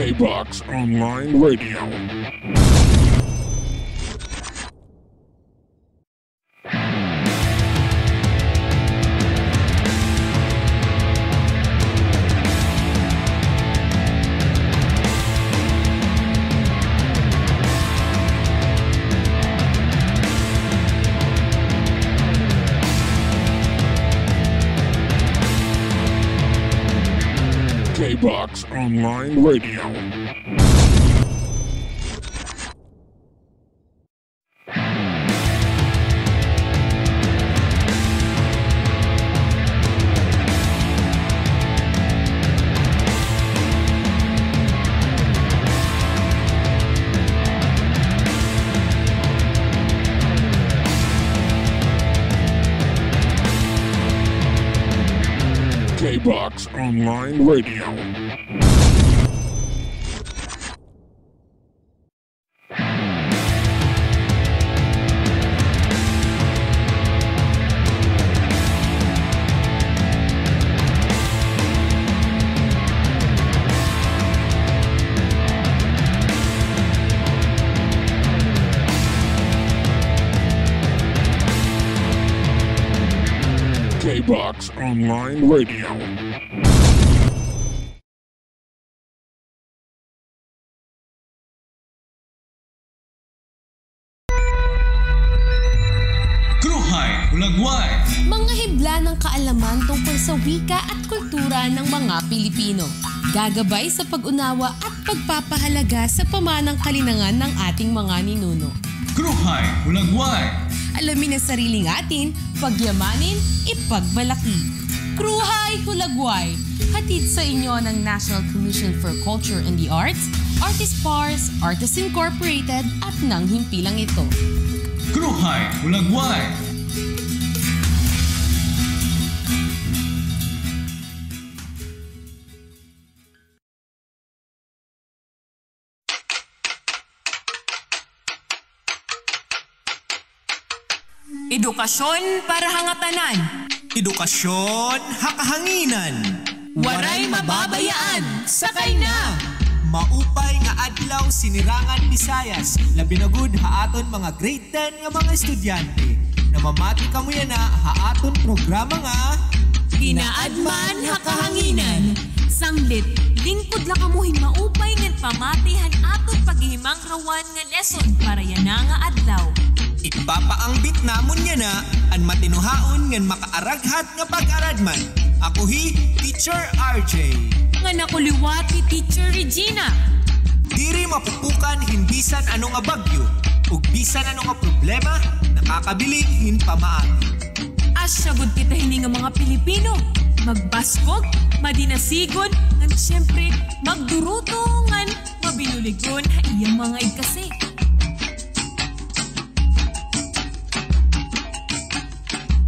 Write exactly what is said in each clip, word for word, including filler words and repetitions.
K-Box Online Radio. K-Box Online Radio. K-Box Online Radio. K-Box Online Radio. Kruhay Hulagway. Mga hibla ng kaalaman tungkol sa wika at kultura ng mga Pilipino. Gagabay sa pag-unawa at pagpapahalaga sa pamanang kalinangan ng ating mga ninuno. Kruhay Hulagway. Alamin ang sariling atin, pagyamanin, ipagmalaki. Kruhay Hulagway, hatid sa inyo ng National Commission for Culture and the Arts, Artist Pars, Artists Incorporated, at ng himpilang ito. Kruhay Hulagway. Edukasyon para ha ngatanan. Edukasyon ha kahanginan. Waray mababayaan, sakay na! Maupay nga adlaw, Sinirangan Visayas, labi na gud ha aton mga grade ten nga mga estudyante. Namamati kamo yana ha aton programa nga Kinaadman ha Kahanginan. Sanglit, lingkod la kamo hin maupay ngan pamati han aton paghihimangruan nga lesson para yana nga adlaw. Igpapaangbit namon yana an matinuhaon ngan makaaraghat nga pag-aradman. Ako hi Teacher R J. Ngan ako liwat hi Teacher Regina. Diri mapupukan hin bisan ano nga bagyo ug bisan ano nga problema, nakakabilin hin pamaagi. Asya gud kita hini nga mga Pilipino, magbaskog, madinasigon, ngan siyempre, magduruto ngan mabinuligon ha iya mga igkasi.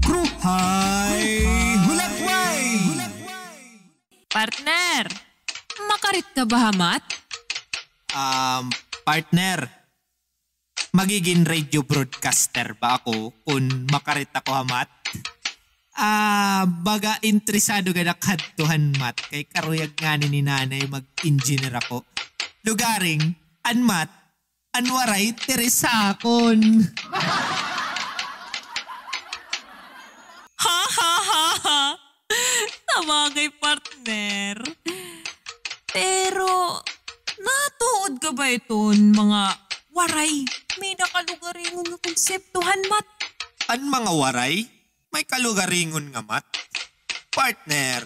Kruhay Hulagway! Partner, makarit ka ba ha math? Um, partner, magigin radio broadcaster ba ako kun makarit ako ha math? Ah, baga interesado gad ak hadto han math kay karuyag ngani ni Nanay mag-engineer ako. Lugaring, an math, an Waray tiri sa akon. Ha, ha, ha, ha. Sabagay, partner. Pero, natuod ka ba iton mga Waray may-ada kalugaringon nga konsepto han math? An mga Waray? May kalugaringon nga math? Partner,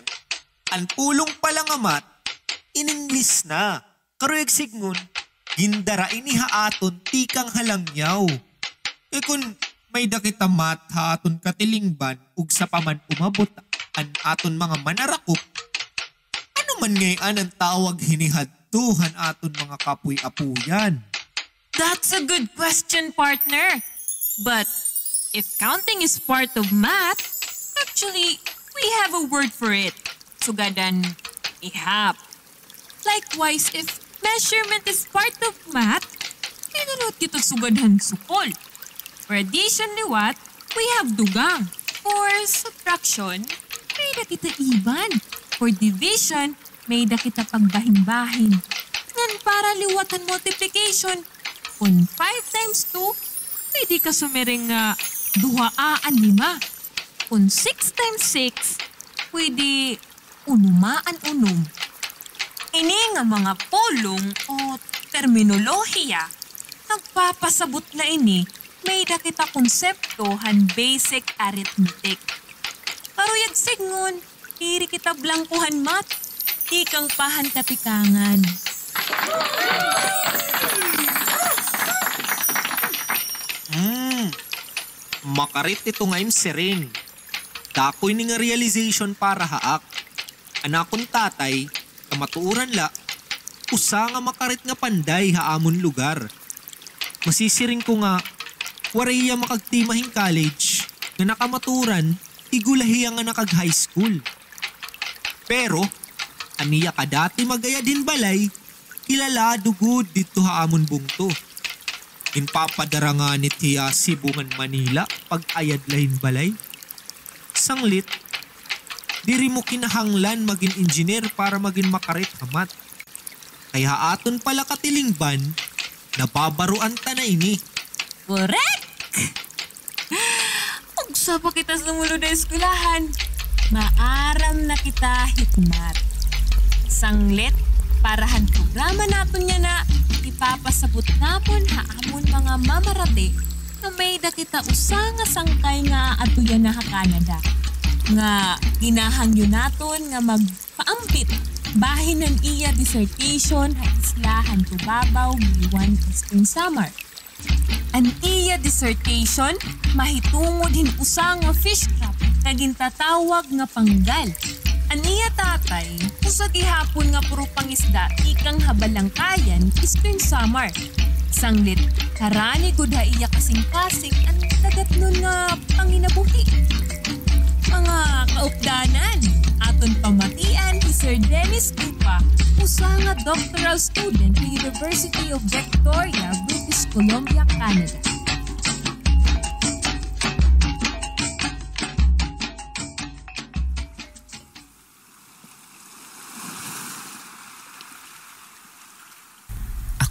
an pulong pa la nga math, in English na. Karuyag sidngon, gindara ini ha aton tikang ha langyaw. Kay kun may-ada kita math ha aton katilingban ug sa pa man umabot an aton mga manarakop, ano man ngay-an an tawag hini hadto han aton mga kapoy-apoyan? That's a good question, partner. But if counting is part of math, actually, we have a word for it. Sugad han ihap. Likewise, if measurement is part of math, may-ada liwat kita sugad han sukol. For addition liwat, we have dugang. For subtraction, may-ada kita iban. For division, may-ada kita pagbahin-bahin. Ngan Para liwat han multiplication, kon five times two, pwede ka sumiring nga duhaa an lima. Kon six times six, pwede unuma an unom. Ini nga mga pulong o terminolohiya, nagpapasabot na ini may-ada kita konsepto han basic arithmetic. Karuyag sidngon, diri kita blangko han math, tikang pa han katikangan. Hmm, makarit ito nga im siring. Dako ini nga realization para ha ak. An akon tatay, kamatuoran la, usa nga makarit nga panday ha amon lugar. Masisiring ko nga, waray hiya makagtima hin college, nga nakamatuoran, igo la hiya nga nakag-high school. Pero, an iya kadati mag-ayad hin balay, kilala dugod didto ha amon bungto. Ginpapadara ngani hiya Cebu ngan Manila, pag-ayad la hin balay. Sanglit, diri mo kinahanglan magin engineer para magin makarit ha math. Kay ha aton pala katilingban, nababaroan ta na ini. Korek! Ugsa pa kita sumulod ha eskwelahan, maaram na kita hit math. Sanglit, para han programa naton yana, ipapasabot namon ha amon mga mamarati nga may-ada kita usa nga sangkay nga aadto yana ha Canada, nga ginahangyo naton nga magpaambit bahin han iya dissertation ha isla han Tubabao, Guiuan, Eastern Samar. An iya dissertation mahitungod hin usa nga fish trap nga gintatawag nga panggal. An iya tatay, usa gihapon nga puro pangisda tikang ha Balangkayan, Eastern Samar. Sanglit, karani gud ha iya kasingkasing an dagatnon nga panginabuhi. Mga kaupdanan, aton pamatian hi Sir Dennis Gupa, usa nga doctoral student sa University of Victoria, British Columbia, Canada.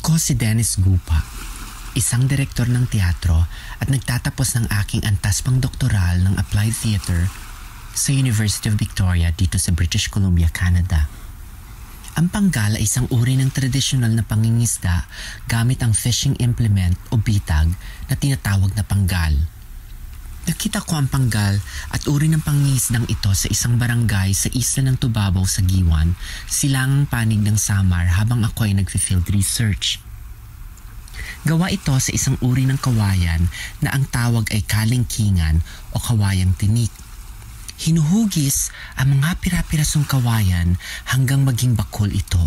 Ako si Dennis Gupa, isang direktor ng teatro at nagtatapos ng aking antas pang doktoral ng Applied Theater sa University of Victoria dito sa British Columbia, Canada. Ang panggal ay isang uri ng tradisyonal na pangingisda gamit ang fishing implement o bitag na tinatawag na panggal. Nakita ko ang panggal at uri ng pangingisdang ito sa isang barangay sa isla ng Tubabao sa Guiuan, silangang panig ng Samar habang ako ay nagfi-field research. Gawa ito sa isang uri ng kawayan na ang tawag ay kalingkingan o kawayang tinik. Hinuhugis ang mga pira-pirasong kawayan hanggang maging bakol ito.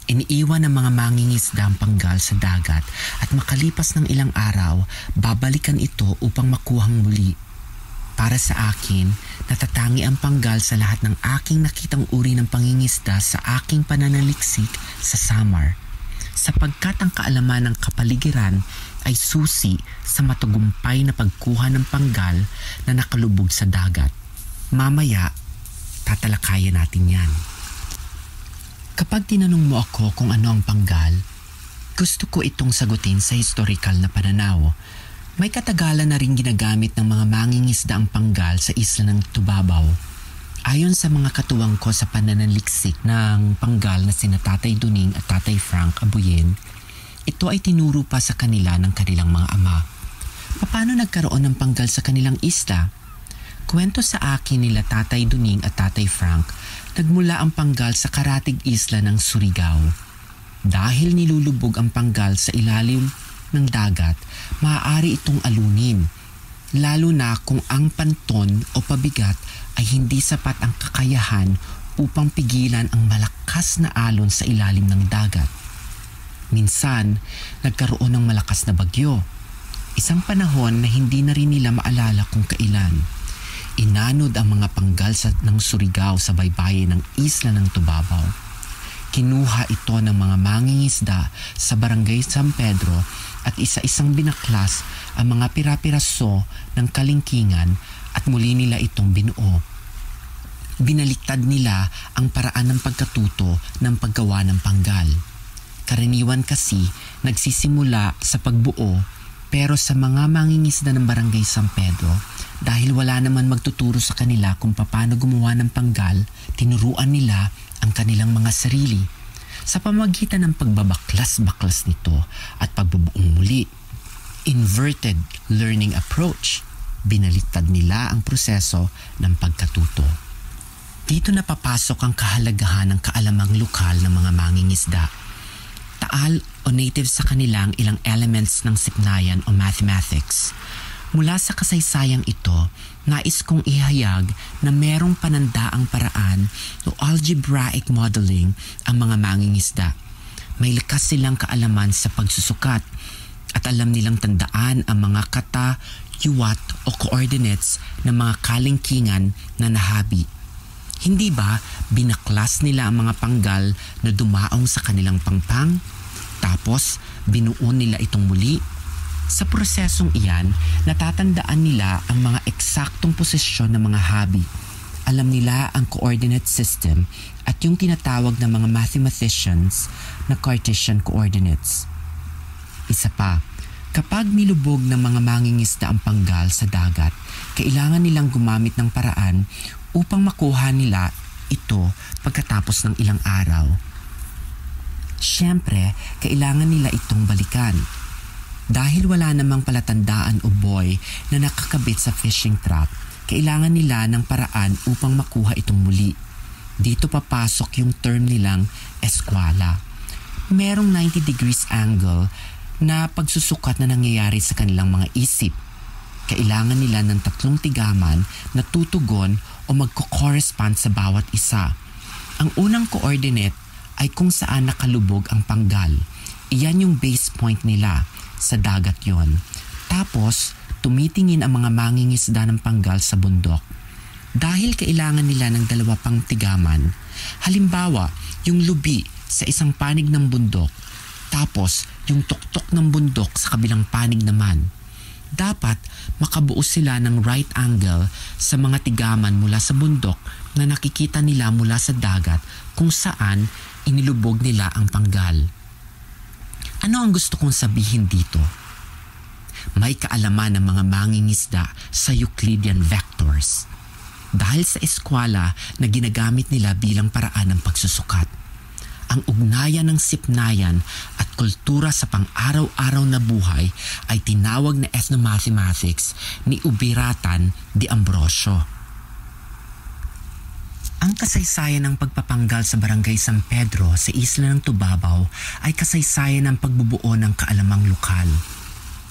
Iniiwan ng mga mangingisda ang panggal sa dagat at makalipas ng ilang araw, babalikan ito upang makuhang muli. Para sa akin, natatangi ang panggal sa lahat ng aking nakitang uri ng pangingisda sa aking pananaliksik sa Samar, sapagkat ang kaalaman ng kapaligiran ay susi sa matagumpay na pagkuha ng panggal na nakalubog sa dagat. Mamaya, tatalakayan natin yan. Kapag tinanong mo ako kung ano ang panggal, gusto ko itong sagutin sa historikal na pananaw. May katagalan na ring ginagamit ng mga mangingisda ang panggal sa isla ng Tubabao. Ayon sa mga katuwang ko sa pananaliksik ng panggal na sina Tatay Duning at Tatay Frank Abuyen, ito ay tinuro pa sa kanila ng kanilang mga ama. Paano nagkaroon ng panggal sa kanilang isla? Kuwento sa akin nila Tatay Duning at Tatay Frank, nagmula ang panggal sa karatig isla ng Surigao. Dahil nilulubog ang panggal sa ilalim ng dagat, maaari itong alunin, lalo na kung ang panton o pabigat ay hindi sapat ang kakayahan upang pigilan ang malakas na alon sa ilalim ng dagat. Minsan, nagkaroon ng malakas na bagyo. Isang panahon na hindi na rin nila maalala kung kailan. Inanod ang mga panggal sa, ng Surigao sa baybayin ng isla ng Tubabao. Kinuha ito ng mga mangingisda sa Barangay San Pedro at isa-isang binaklas ang mga pira-piraso ng kalingkingan at muli nila itong binuo. Binaliktad nila ang paraan ng pagkatuto ng paggawa ng panggal. Karaniwan kasi, nagsisimula sa pagbuo, pero sa mga mangingisda ng Barangay San Pedro, dahil wala naman magtuturo sa kanila kung paano gumawa ng panggal, tinuruan nila ang kanilang mga sarili. Sa pamagitan ng pagbabaklas-baklas nito at pagbubuong muli, inverted learning approach, binaliktad nila ang proseso ng pagkatuto. Dito na papasok ang kahalagahan ng kaalamang lokal ng mga mangingisda. Taal o native sa kanila ang ilang elements ng sipnayan o mathematics. Mula sa kasaysayang ito, nais kong ihayag na merong panandaang paraan o algebraic modeling ang mga mangingisda. May likas silang kaalaman sa pagsusukat at alam nilang tandaan ang mga kata, yuwat o coordinates ng mga kalingkingan na nahabi. Hindi ba binaklas nila ang mga panggal na dumaong sa kanilang pangpang? Tapos, binuo nila itong muli? Sa prosesong iyan, natatandaan nila ang mga eksaktong posisyon ng mga habi. Alam nila ang coordinate system at yung tinatawag ng mga mathematicians na Cartesian coordinates. Isa pa, kapag nilubog ng mga mangingisda ang panggal sa dagat, kailangan nilang gumamit ng paraan upang makuha nila ito pagkatapos ng ilang araw. Siyempre, kailangan nila itong balikan. Dahil wala namang palatandaan o buoy na nakakabit sa fishing trap, kailangan nila ng paraan upang makuha itong muli. Dito papasok yung term nilang eskwala. Merong ninety degrees angle na pagsusukat na nangyayari sa kanilang mga isip. Kailangan nila ng tatlong tigaman na tutugon o magko-correspond sa bawat isa. Ang unang coordinate ay kung saan nakalubog ang panggal. Iyan yung base point nila. Sa dagat yon. Tapos, tumitingin ang mga mangingisda ng panggal sa bundok. Dahil kailangan nila ng dalawa pang tigaman, halimbawa, yung lubi sa isang panig ng bundok, tapos yung tuktok ng bundok sa kabilang panig naman. Dapat makabuo sila ng right angle sa mga tigaman mula sa bundok na nakikita nila mula sa dagat kung saan inilubog nila ang panggal. Ano ang gusto kong sabihin dito? May kaalaman ang mga mangingisda sa Euclidean vectors. Dahil sa eskwala na ginagamit nila bilang paraan ng pagsusukat. Ang ugnayan ng sipnayan at kultura sa pang-araw-araw na buhay ay tinawag na ethnomathematics ni Ubiratan de Ambrosio. Ang kasaysayan ng pagpapanggal sa Barangay San Pedro sa isla ng Tubabao ay kasaysayan ng pagbubuo ng kaalamang lokal.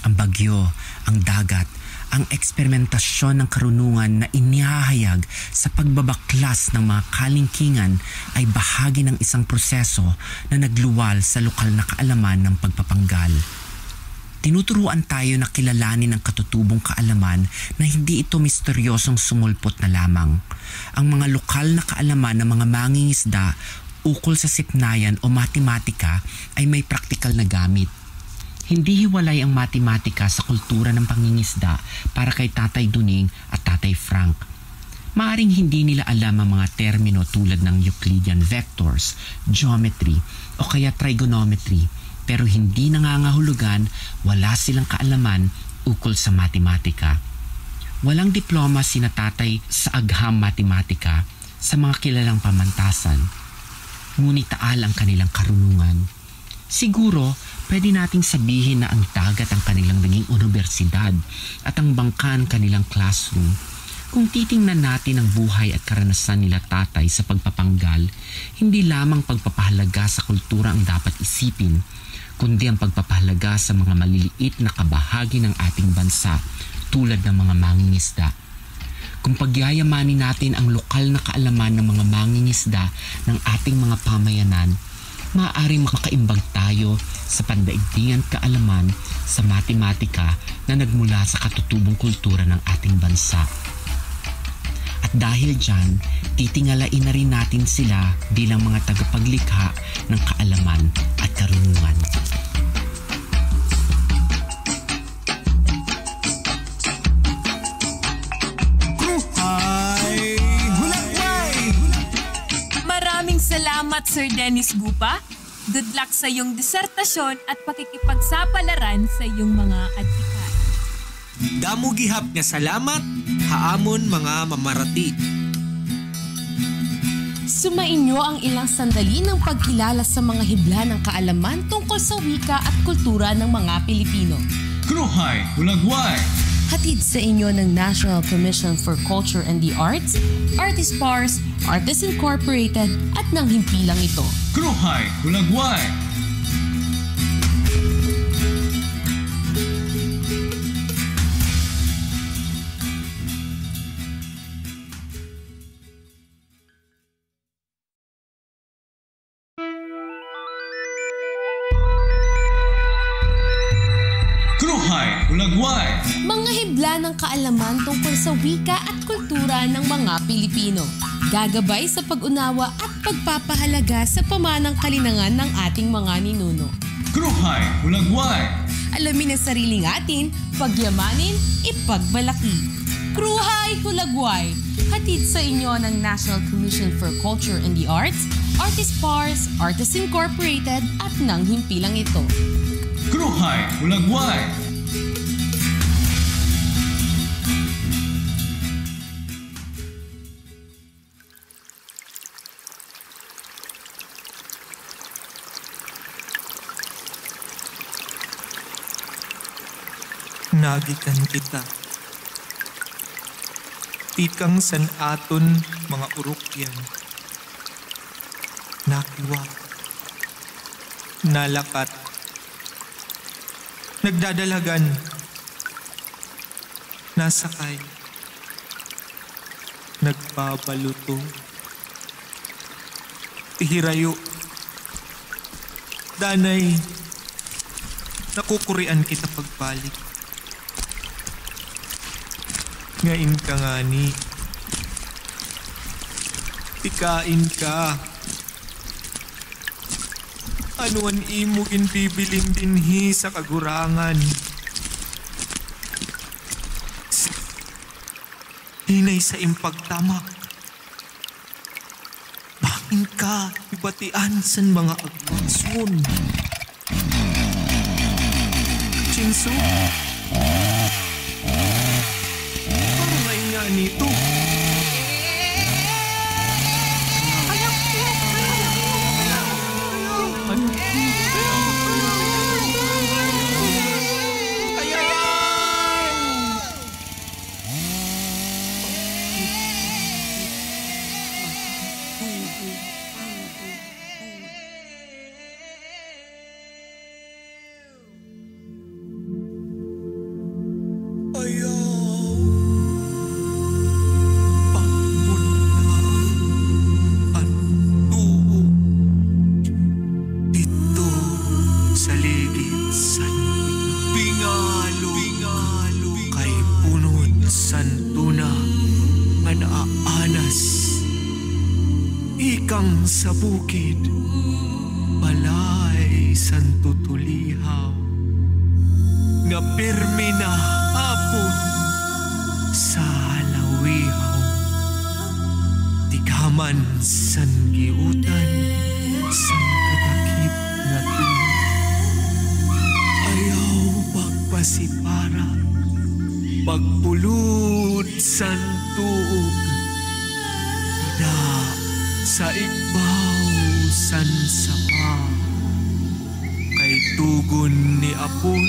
Ang bagyo, ang dagat, ang eksperimentasyon ng karunungan na inihahayag sa pagbabaklas ng mga kalingkingan ay bahagi ng isang proseso na nagluwal sa lokal na kaalaman ng pagpapanggal. Tinuturuan tayo na kilalanin ang katutubong kaalaman na hindi ito misteryosong sumulpot na lamang. Ang mga lokal na kaalaman ng mga mangingisda ukol sa sipnayan o matematika ay may praktikal na gamit. Hindi hiwalay ang matematika sa kultura ng pangingisda para kay Tatay Duning at Tatay Frank. Maaring hindi nila alam ang mga termino tulad ng Euclidean vectors, geometry, o kaya trigonometry, pero hindi nangangahulugan wala silang kaalaman ukol sa matematika. Walang diploma sina Tatay sa agham matematika sa mga kilalang pamantasan, ngunit taal ang kanilang karunungan. Siguro, pwede nating sabihin na ang dagat ang kanilang naging unibersidad at ang bangka ang kanilang classroom. Kung titingnan natin ang buhay at karanasan nila Tatay sa pagpapanggal, hindi lamang pagpapahalaga sa kultura ang dapat isipin, kundi ang pagpapahalaga sa mga maliliit na kabahagi ng ating bansa, tulad ng mga mangingisda. Kung pagyayamanin natin ang lokal na kaalaman ng mga mangingisda ng ating mga pamayanan, maaaring makaimbag tayo sa pandaigdigan at kaalaman sa matematika na nagmula sa katutubong kultura ng ating bansa. At dahil diyan, titingalain na rin natin sila bilang mga tagapaglikha ng kaalaman at karunungan. Kruhay Hulagway! Maraming salamat, Sir Dennis Gupa. Good luck sa iyong disertasyon at pakikipagsapalaran sa iyong mga adhikain. Damo gihap nga salamat ha amon mga mamarati. Sumainyo ang ilang sandali ng pagkilala sa mga hibla ng kaalaman tungkol sa wika at kultura ng mga Pilipino. Kruhay Hulagway! Hatid sa inyo ng National Commission for Culture and the Arts, Artist Pars, Artists Incorporated, at ng himpilang ito. Kruhay Hulagway! Kruhay Hulagway! Mga hibla ng kaalaman tungkol sa wika at kultura ng mga Pilipino. Gagabay sa pag-unawa at pagpapahalaga sa pamanang kalinangan ng ating mga ninuno. Kruhay Hulagway! Alamin ang sariling atin, pagyamanin, ipagmalaki. Kruhay Hulagway! Hatid sa inyo ng National Commission for Culture and the Arts, Artist Pars, Artists Incorporated, at ng himpilang ito. Kruhay Hulagway! Nagikan kita. Tikang san aton mga urukyan. Nakiwa. Nalakat. Nagdadalagan. Nasakay. Nagbabaluto. Tihirayo. Danay, nakukurian kita pagbalik. Ngain ka ngani. Tikain ka. Ano an imo ginbibilin dinhi sa kagurangan? Hinay sa im pagtamak. Bangin ka hibatian san mga agpason. Chinsu? Para nga ngani ito. Ayaw pagpunla an tuog didto sa ligid san binalo, kay bunot san tuna nga naaanas. Ikang sa bukid, balay san tutulihaw, nga pirmi na hapon sa halawihaw. Tigaman san giutan san katakip nga tuna. Ayaw pagpasipara, pagpulod san tuog, dida sa igbaw san sapa, kay tugon ni Apoy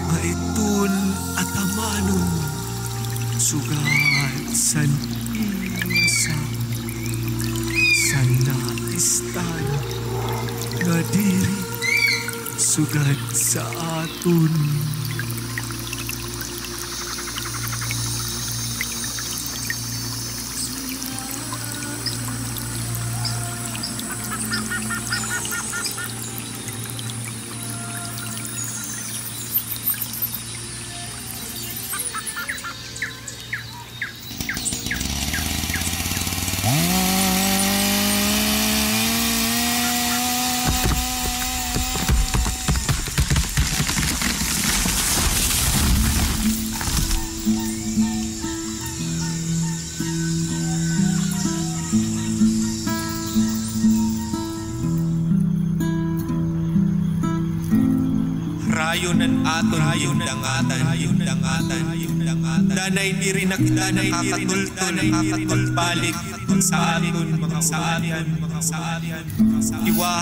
nga iton atamanon, sugad san iya sa, san naistan nga diri sugad sa aton. aton dangatan, dangatan, dangatan. Danay diri na kita nakakatultol, nakakatultol balik sa aton mga ulian, mga ulian. Iwa,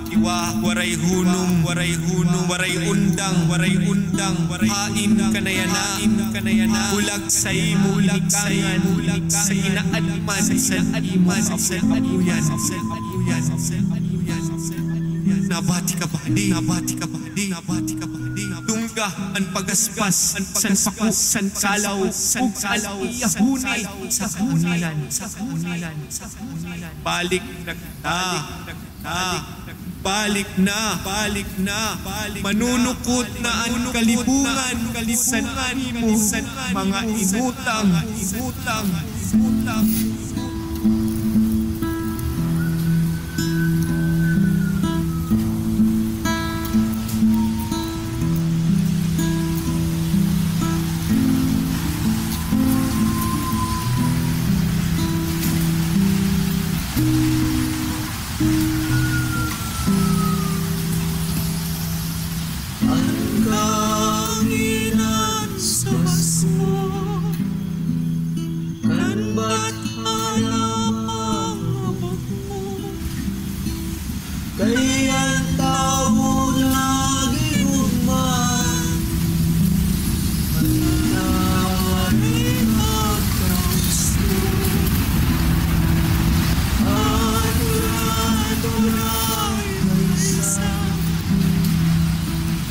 iwa, waray hunong, waray hunong, waray undang, waray undang, waray hain ka na yana, hain ka na yana. Bulag sa imo linikangan, bulag sa inaadman, sa imo kapuyan. Nabati ka ba, di? Nabati ka ba, di? Nabati ka ba, di? Tungga an pagaspas, san pako, san kalaw, ug an iya huni sa kaangilan, sa kaangilan, sa kaangilan. Balik na kita, balik na kita, balik na, balik na, balik na. Manunukot na an kalibungan, san imo mga inutang, inutang, inutang. An kaanginan sa basbas, kan bathala pangabot mo. Kay an tawo nagigugma, an tawo ay magkagusto. An rato na ay isa,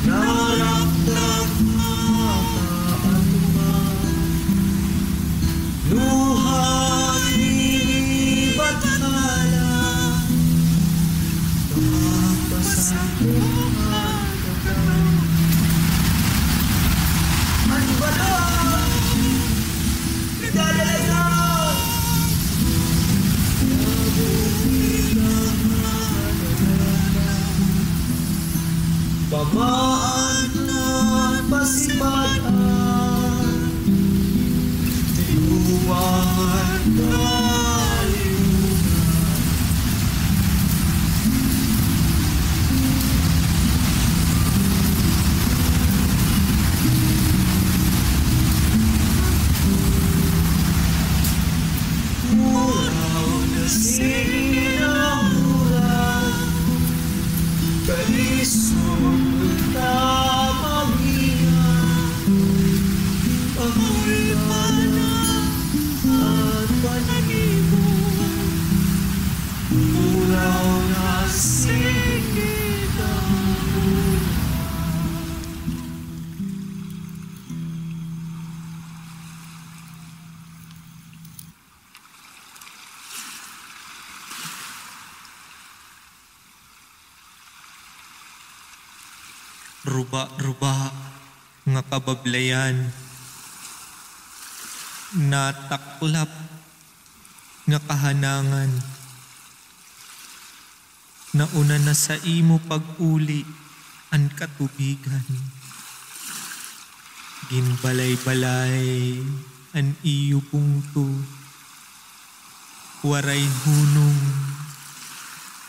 naraptak mata at ugat. Luha, inibat, hala, mapasakop ka. An bato, nagdadala sa Pamaan na pasibataan, tigubangan kalibutan. Muraw na sige na muraw, kalisod ta maghinay, ako'y pana at pananimo. Muraw na sige na muraw. Ruba-ruba nga kabablayan, nataklap nga kahanangan. Nauna na sa imo pag-uli an katubigan. Ginbalay-balay an iyo bungto. Waray hunong,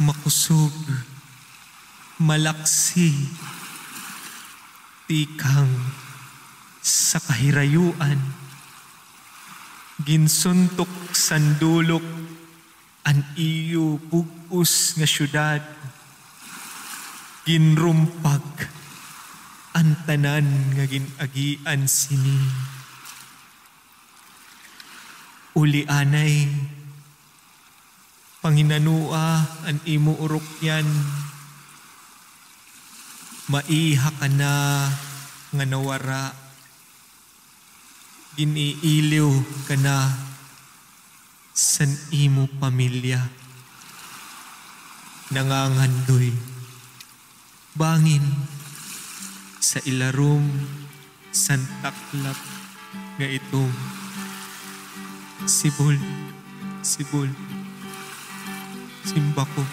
makusog, malaksi, tikang sa kahirayoan. Ginsuntok san dulok an iyo bug-os nga syudad, ginrumpag an tanan nga gin-agian sini. Uli anay, panginanoa an imo urokyan, maiha ka na nga nawara. Gin-iiliw ka na san imo pamilya. Nangangandoy bangin sa ilarom san taklap nga itom. Sibol, sibol, simbako.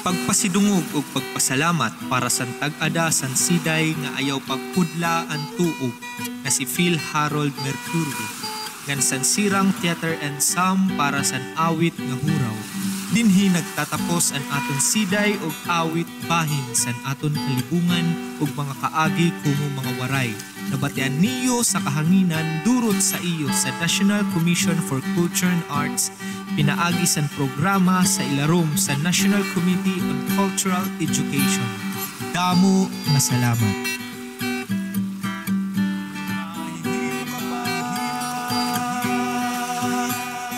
Pagpasidungog ug pagpasalamat para san tag-ada san siday nga ayaw pagpudla an tuo nga si Phil Harold Mercurio. ngan san Sirang Theater Ensemble para san awit nga Huraw. Dinhi nagtatapos an aton siday ug awit bahin san aton kalibungan ug mga kaagi komo mga Waray. Nabatian niyo sa kahanginan durot sa iyo sa National Commission for Culture and Arts pinaagi san programa sa ilarom sa National Committee on Cultural Education. Damo nga salamat.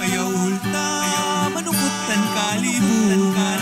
Ayaw ulta, manukot an kalibutan.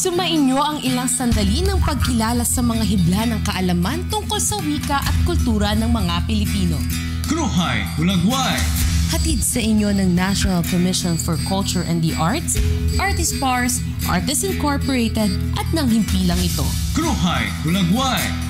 Sumainyo ang ilang sandali ng pagkilala sa mga hibla ng kaalaman tungkol sa wika at kultura ng mga Pilipino. Kruhay Hulagway! Hatid sa inyo ng National Commission for Culture and the Arts, Artist Pars, Artists Incorporated, at ng himpilang ito. Kruhay Hulagway!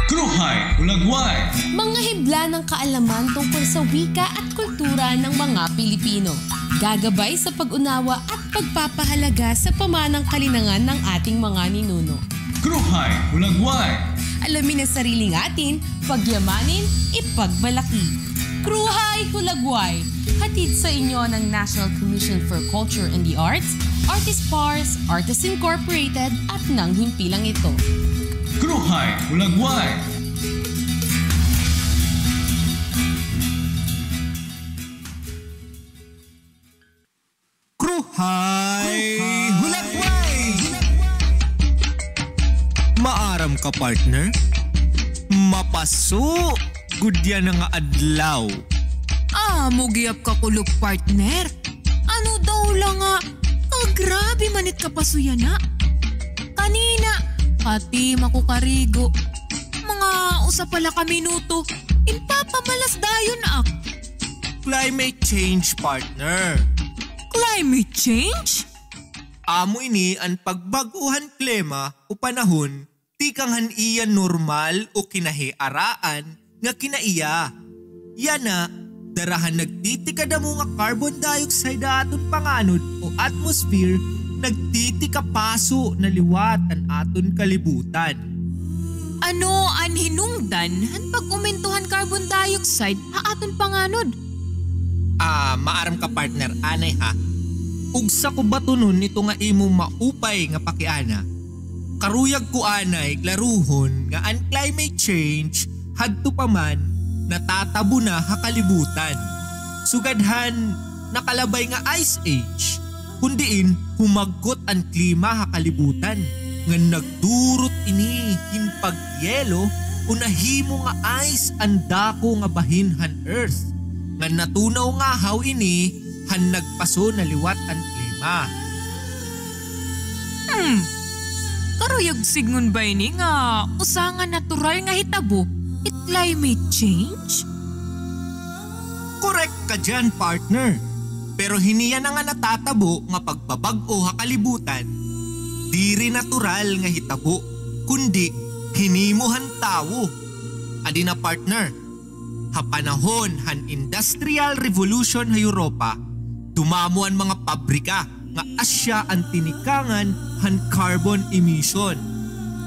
Kruhay Hulagway! Mga hibla ng kaalaman tungkol sa wika at kultura ng mga Pilipino. Gagabay sa pag-unawa at pagpapahalaga sa pamanang kalinangan ng ating mga ninuno. Kruhay Hulagway! Alamin ang sariling atin, pagyamanin, ipagmalaki. Kruhay Hulagway! Hatid sa inyo ng National Commission for Culture and the Arts, Artist Pars, Artists Incorporated, at ng himpilang ito. Kruhay Hulagway! Kruhay Hulagway! Maaram ka, partner? Mapaso gud yana nga adlaw. Amo gihap kakulop, partner. Ano daw la nga, kagrabe man it kapaso yana. Kanina, katima ko karigo. Mga usa pa la ka minuto, ginpapamalas dayon ak. Climate change, partner. Climate change? Amo ini an pagbag-o han klima o panahon tikang han iya normal o kinahiaraan nga kinaiya. Yana, dara han nagtitikadamo nga carbon dioxide ha aton panganod o atmosphere, nagtitikapaso na liwat an aton kalibutan. Ano an hinungdan han pag-umento han carbon dioxide ha aton panganod? Ah, maaram ka, partner, anay ha. Ugsa ko batunon ito nga imo maupay nga pakiana. Karuyag ko anay klaruhon nga an climate change hadto pa man natatabo na ha kalibutan. Sugad han nakalabay nga Ice Age, kun diin humagkot an klima ha kalibutan, ngan nagdurot ini hin pagyelo o nahimo nga ice an dako nga bahin han Earth, ngan natunaw ngahaw ini han nagpaso na liwat an klima. Hmm. Karuyag sidngon ba ini nga usa nga natural nga hitabo it climate change? Korek ka diyan, partner. Pero hini yana nga natatabo nga pagbabag-o ha kalibutan, diri natural nga hitabo, kundi hinimo han tawo. Adi na, partner, ha panahon han Industrial Revolution ha Europa, dumamo an mga pabrika nga asya an tinikangan han carbon emission.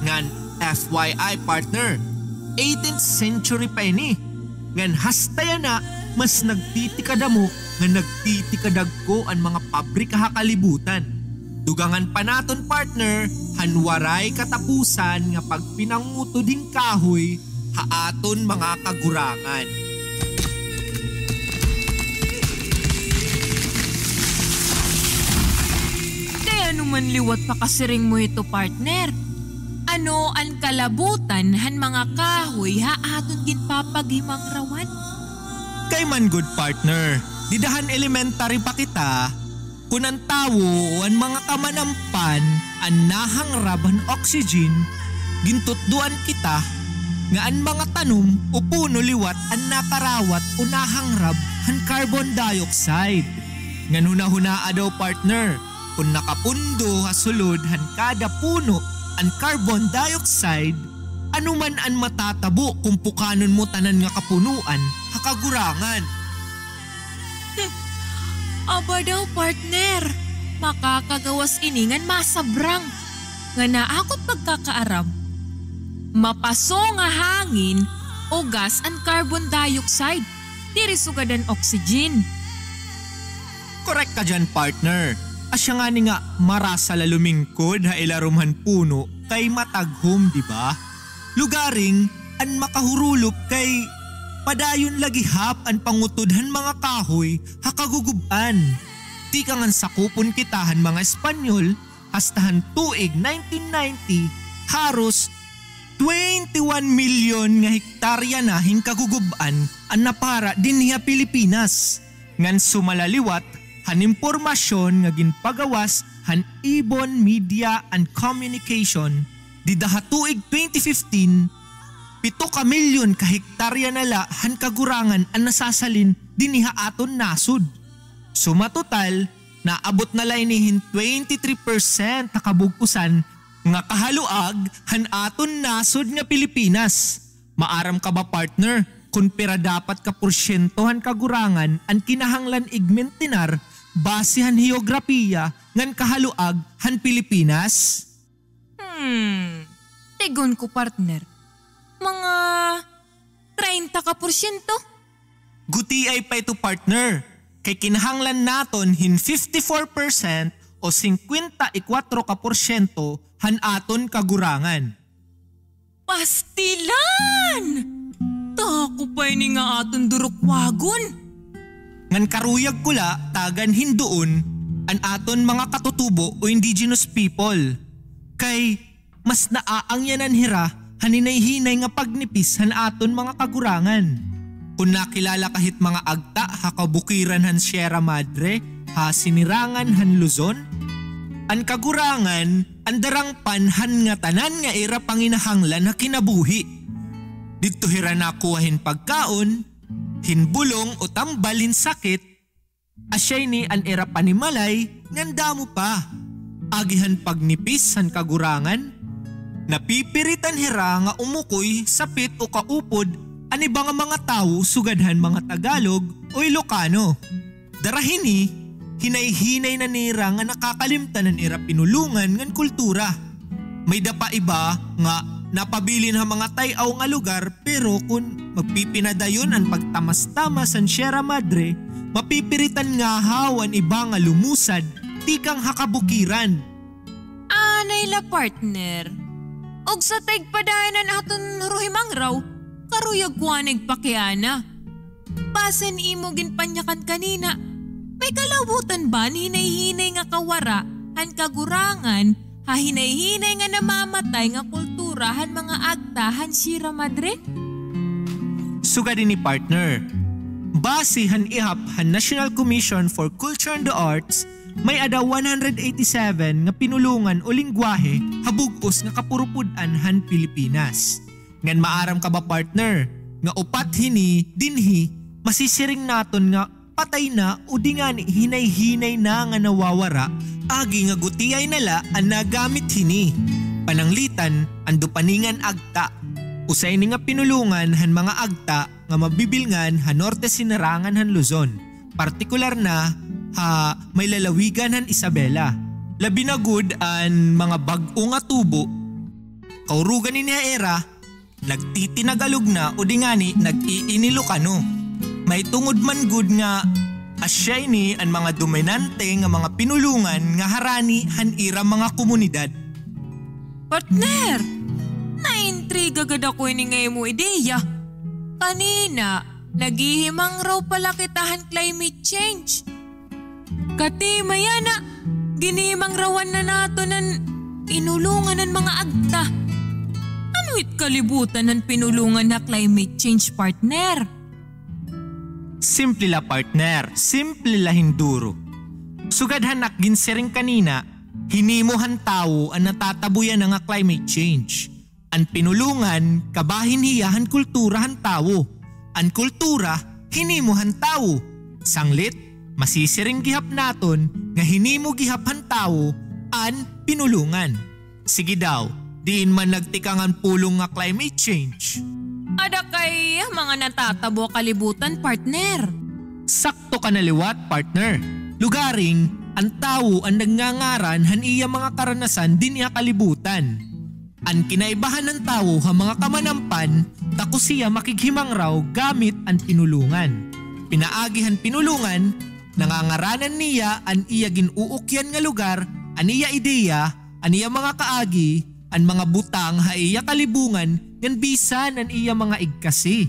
Ngan F Y I, partner, Eighteenth century pa ini. Ngan hasta yana, mas nagtitikadamo ngan nagtitikadagko an mga pabrika ha kalibutan. Dugangan pa naton, partner, han waray katapusan nga pagpinangutod hin kahoy ha aton mga kagurangan. Kay ano man liwat pakasiring mo hito, partner? Ano an kalabutan han mga kahoy ha aton ginpapaghimangrawan? Kay man gud, partner, dida han elementary pa kita, kun an tawo o an mga kamanampan an nahangrab han oxygen, gintutdoan kita nga an mga tanom o puno liwat an nakarawat o nahangrab han carbon dioxide. Ngan hunahunaa daw, partner, kun nakapundo ha sulod han kada puno an carbon dioxide, ano man an matatabo kun pukanon mo tanan nga kapunoan ha kagurangan? Aba daw, partner, makakagawas ini ngan masabrang. Ngan ha akon pagkakaaram, mapaso nga hangin o gas an carbon dioxide, diri sugad an oxygen. Korek ka diyan, partner. Asya ngani nga marasa la lumingkod ha ilarom han puno kay mataghom, di ba? Lugaring an makahurulop kay padayon la gihap an pangutod han mga kahoy ha kagugub-an. Tikang han sakupon kita han mga Espanyol, hasta han tuig nineteen ninety, haros twenty-one milyon nga hektarya na hin kagugub-an an napara dinhi ha Pilipinas. Ngan sumala liwat han impormasyon nga ginpagawas han Ibon Media and Communication, dida ha tuig twenty fifteen, pito ka milyon ka hektarya na la han kagurangan an nasasalin dinhi ha aton nasod. Suma total, naabot na la ini hin twenty-three percent ha kabug-osan nga kahaluag han aton nasod nga Pilipinas. Maaram ka ba, partner, kun pira dapat ka porsyento han kagurangan an kinahanglan igmintinar base han heograpiya ngan kahaluag han Pilipinas? Hmm, tig-on ko, partner. Mga treinta ka porsyento? Gutiay pa ito, partner, kay kinahanglan naton hin fifty-four percent o singkwenta y kwatro ka porsyento han aton kagurangan. Pastilan! Dako pa ini nga aton durukwagon. Ngan karuyag ko la tagan hin duon an aton mga katutubo o indigenous people. Kay mas naaangyanan hira han hinay-hinay nga pagnipis han aton mga kagurangan. Kun nakilala ka hit mga agta ha kabukiran han Sierra Madre, ha sinirangan han Luzon, an kagurangan an darangpan han ngatanan nga ira panginahanglan ha kinabuhi. Didto hira nakuha hin pagkaon, hin bulong o tambal hin sakit, asya ini an ira panimalay ngan damo pa. Agi han pagnipis han kagurangan, napipiritan hira nga umukoy, sapit o kaupod an iba nga mga tawo sugad han mga Tagalog o Ilocano. Dara hini, hinay-hinay na nira nga nakakalimtan an ira pinulongan ngan kultura. May-ada pa iba nga napabilin ha mga tay-aw nga lugar, pero kun magpipinadayon an pagtamas-tamas han Sierra Madre, mapipiritan ngahaw an iba nga lumusad tikang ha kabukiran. Anay la, partner. Ugsa ta igpadayon an aton huruhimangraw, karuyag ko anay igpakiana. Base han imo ginpanyakan kanina, may kalabutan ba an hinay-hinay nga kawara han kagurangan ha hinay-hinay nga namamatay nga kultura han mga agta han Sierra Madre? Sugad ini, partner, base han ihap han National Commission for Culture and the Arts, may-ada one hundred eighty-seven nga pinulongan o lengguwahe ha bug-os nga kapurupod-an han Pilipinas. Ngan maaram ka ba, partner, nga upat hini dinhi masisiring naton nga patay na o di ngani hinay-hinay na nga nawawara, agi nga gutiay na la an nagamit hini. Pananglitan, an Dupaningan Agta. Usa ini nga pinulongan han mga agta nga mabibilngan ha norte sinirangan han Luzon, partikular na ha may lalawigan han Isabela. Labi na gud an mga bag-o nga tubo, kaurugan ini ha ira, nagtitinagalog na o di ngani nag-iinilokano. May tungod man gud nga asya ini an mga dominante nga mga pinulongan nga harani han ira mga komunidad. Partner! Naintriga gad ako ini nga imo ideya. Kanina, naghihimangraw pa la kita han climate change. Katima yana, ginhihimangrawan na naton an pinulongan han mga agta. Ano it kalibutan han pinulongan ha climate change, partner? Simple la, partner, simple la hin duro. Sugad han ak ginsiring kanina, hinimo han tawo an natatabo yana nga climate change. An pinulongan kabahin hiya han kultura han tawo. An kultura hinimo han tawo. Sanglit, masisiring gihap naton nga hinimo gihap han tawo an pinulongan. Sige daw, diin man nagtikang an pulong nga climate change? Ada kay mga natatabo ha kalibutan, partner. Sakto ka na liwat, partner. Lugaring, an tawo an nagngangaran han iya mga karanasan dinhi ha kalibutan. An kinaibahan han tawo ha mga kamanampan, takos hiya makighimangraw gamit an pinulongan. Pinaagi han pinulongan, nangangaranan niya an iya gin-uukyan nga lugar, an iya ideya, an iya mga kaagi, an mga butang ha iya kalibungan ngan bisan an iya mga igkasi.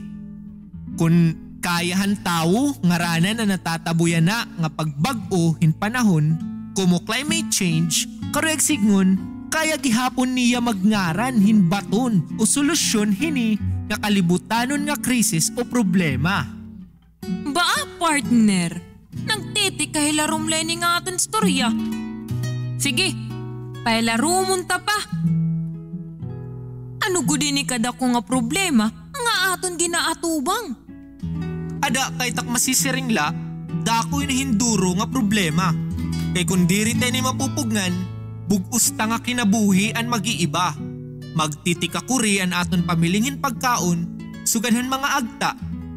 Kon kaya han tawo ngaranan an natatabo yana nga pagbag-o hin panahon, komo climate change, karuyag sidngon, kaya gihapon niya magngaran hin baton o solusyon hini nga kalibutanon nga krisis o problema. Baa, partner, nagtitikahilarom la ini nga aton istorya. Sige, pahilaromon ta pa. Ano gud ini kadako nga problema nga aton ginaatubang? Ada kay tak masisiring la, dako ini hin duro nga problema. Kay kon diri ta ini mapupugngan, bug-os ta nga kinabuhi an mag-iiba. Magtitikakuri an aton pamiling hin pagkaon, sugad han mga agta,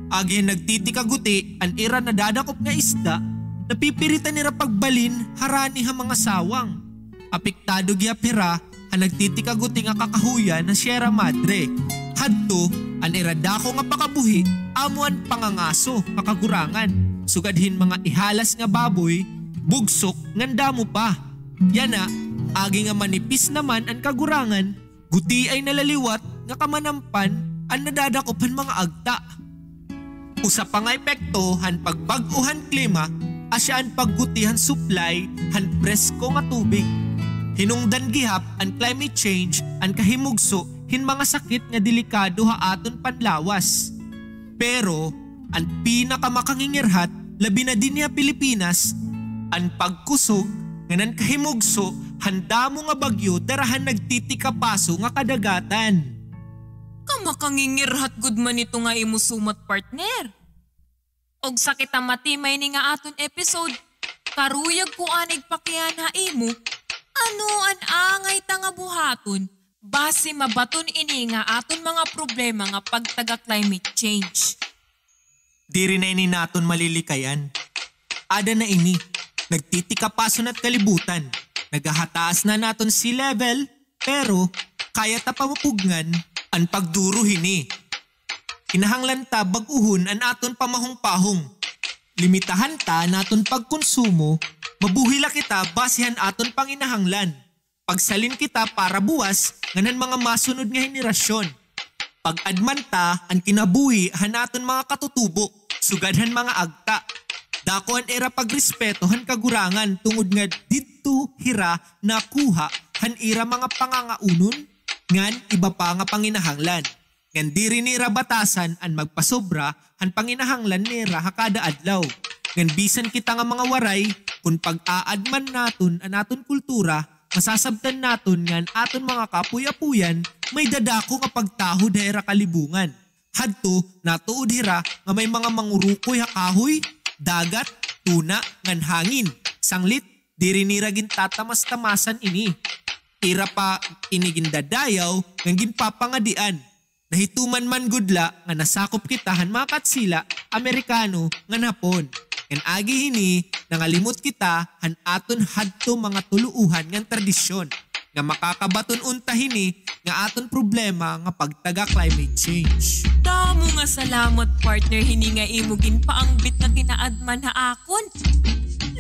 agi han nagtitikaguti an ira nadadakop nga isda, napipiritan nira pagbalin harani ha mga sawang. Apektado gihap hira han nagtitikaguti nga kakahuyan ha Sierra Madre. Hadto, an ira dako nga pakabuhi amo an pangangaso ha kagurangan, sugad hin mga ihalas nga baboy, bugsok, ngan damo pa. Yana, agi nga manipis naman an kagurangan, gutiay na la liwat nga kamanampan an nadadakop han mga agta. Usa pa nga epekto han pagbag-o han klima asya an pagguti han supply han presko nga tubig. Hinungdan gihap an climate change an kahimugso hin mga sakit nga delikado ha aton panlawas. Pero an pinakamakangingirhat, labi na dinhi ha Pilipinas, an pagkusog ngan an kahimugso han damo nga bagyo dara han nagtitikapaso nga kadagatan. Kamakangingirhat gud man ito nga imo sumat, partner. Ugsa kita matima ini nga aton episode, karuyag ko anay pakiana ha imo, ano an angay ta nga buhaton basi mabaton ini nga aton mga problema nga pagtaga climate change? Diri na ini naton malilikayan. Ada na ini, nagtitikapaso na it kalibutan, nagahataas na an aton sea level, pero kaya ta pa mapugngan an pagduro hini. Kinahanglan ta bag-ohon an aton pamahongpahong. Limitahan ta an aton pagkonsumo, mabuhi la kita basi han aton panginahanglan. Pagsalin kita para buwas ngan han mga masunod nga henerasyon. Pag-adman ta an kinabuhi han aton mga katutubo, sugad han mga agta. Dako an ira pagrespeto han kagurangan tungod nga didto hira nakuha han ira mga pangangaunon ngan iba pa nga panginahanglan. Ngan diri nira batasan an magpasobra han panginahanglan nira ha kada adlaw. Ngan bisan kita nga mga Waray, kon pag-aadman naton an aton kultura, masasabtan naton nga an aton mga kaapoy-apoyan may dadako nga pagtahod ha ira kalibungan. Hadto, natuod hira nga may mga mangurukoy ha kahoy, dagat, tuna, ngan hangin. Sanglit, diri nira gintatamas-tamasan ini. Ira pa ini gindadayaw ngan ginpapangadian. Nahituman man gud la nga nasakop kita han mga Katsila, Amerikano, ngan Hapon. Ngan agi hini, nangalimot kita han aton hadto mga tuluohan ngan tradisyon. nga makakabaton unta hini nga aton problema nga pagtaga climate change. Damo nga salamat, partner, hini nga imo ginpaangbit nga kinaadman ha akon.